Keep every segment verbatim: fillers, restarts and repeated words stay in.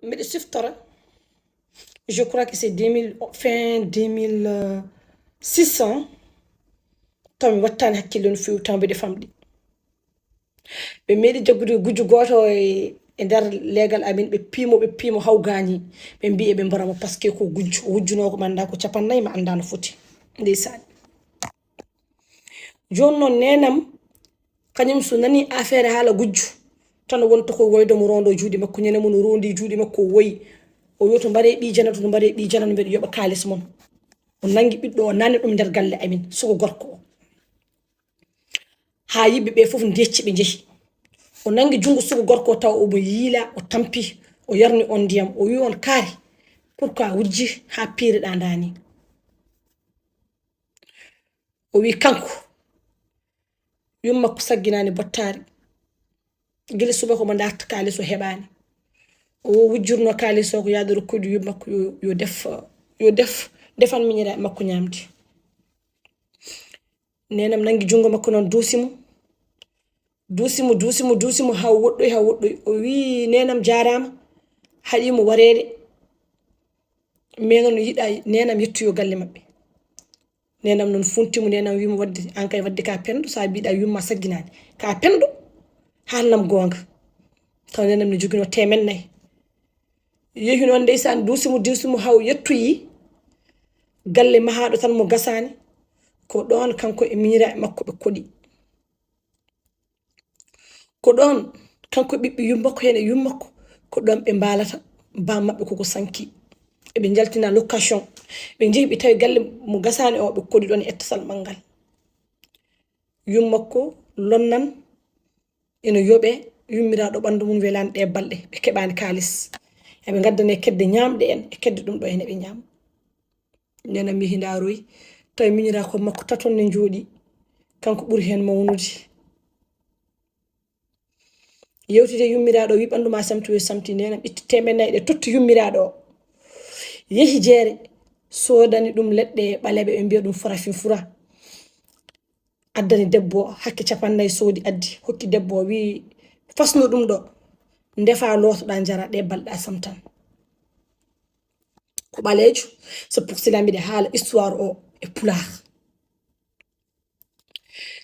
Mbiɗa siftora, je crois que c'est deux mille, fin deux mille six cents. Taw mi wattaani hakkille no feewi, taw mbiɗa famɗi. Ɓe meeɗi jaggude gujjo gooto e, e nder leegal amin, ɓe piimo, ɓe piimo, haw gaañi. Ɓe mbiyi ɓe mbaramo, parce que ko gujjo, o wujjunoo ko mi anndaa ko capannayyi, mi anndaa no foti. Ndeysaan. Jooni noon, neenam, kañum so nanii affaire haala gujjo, tan wonta ko woyde mo rondo juuɗe makko. Ñande mo no rondi juuɗe makko, o woyi. O wi to mbaree ɓii Janatu, to mbaree ɓii Janatu, mbeɗa yoɓa kaalis mon. O nanngi ɓiɗɗo o, naatni ɗum nder galle amin, suka gorko o. Haa yimɓe ɓe fof ndecci, ɓe njehi. O nanngi junngo suka gorko o, taw omo yiila, o tampi, o yarni on ndiyam. O wi on, "Kaari, pourquoi wujji haa piiriɗaa ndaa nii?" O wi kanko, yumma ko sagginaani bottaari. Gila subaka omo ndaarta kaalis o heɓaani. O wujjurno kaalis o ko yaade rokkude yumma ko yo, yo def, yo def, defan miñiraaɓe makko ñaamde. Neenam nanngi junngo makko noon, duusi mo. Duusi mo, duusi mo, duusi mo, haa o woɗɗoyi, haa o woɗɗoyi. O wi, "Neenam jaaraama." Haɗi mo wareede. Mais noon yiɗa neenam yettoyo galle maɓɓe. Neenam noon funti mo, neenam wi mo, "Wadde, aan kay wadde ka penɗo, so a mbiɗa yumma sagginaani. Ka penɗo, haalnam goonga." Taw neenam ne joginoo teemen nayi. Yehi noon ndeysaan, duusi mo, duusi mo, haa o yettoyi galle mahaaɗo tan mo gasaani. Ko ɗoon kanko e miñiraaɓe makko ɓe koɗi. Ko ɗoon kanko e ɓiɓɓe yummakko heen e yummakko, ko ɗoon ɓe mbaalata bam maɓɓe koko sanki. Eɓe njaltina location. Ɓe njehi ɓe tawi galle mo gasaani o, ɓe koɗi ɗoon e etta salɓal ngal. Yummakko lonnan ene yoɓe, yummiraaɗo ɓanndu mum welaani ɗe balɗe, ɓe keɓaani kaalis. Eɓe ngaddane kedde ñaamɗe en, e kedde ɗum ɗo en eɓe ñaam. Neenam yehi ndaaroyi, tawi miñiraaɓe makko taton ne njooɗi, kanko ɓuri heen mawnude. Yewtide yummiraaɗo, wi ɓanndu ma samti, o samti. Neenam itti teemen nayi ɗe, totti yummiraaɗo o. Yehi jeere, soodani ɗum leɗɗe ɓaleeɓe, ɓe mbiya ɗum farafin fura. Addani debbo o, hakke capannayyi soodi, addi, hokki debbo o, wi, "Fasno ɗum ɗo, ndefa, lootoɗaa, njara, ɗe balɗe a samtan." Ko ɓaleejo, c'est pour cela mbiɗa haala histoire o e pulaar.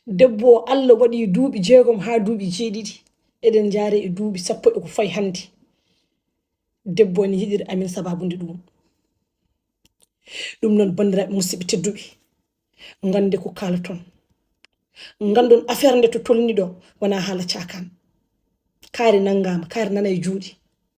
Debbo o, Allah waɗi duuɓi jeegom haa duuɓi jeeɗiɗi, eɗen njaare e duuɓi sappo e ko fayi hannde. Debbo o ne yiɗira amin sababude ɗum. Ɗum noon, banndiraaɓe musidɓe tedduɓe, nganndee ko kaalaton. Nganndon affaire nde to tolni ɗo, wonaa haala caakaan. Kaari nanngaama, kaari nana e juuɗe.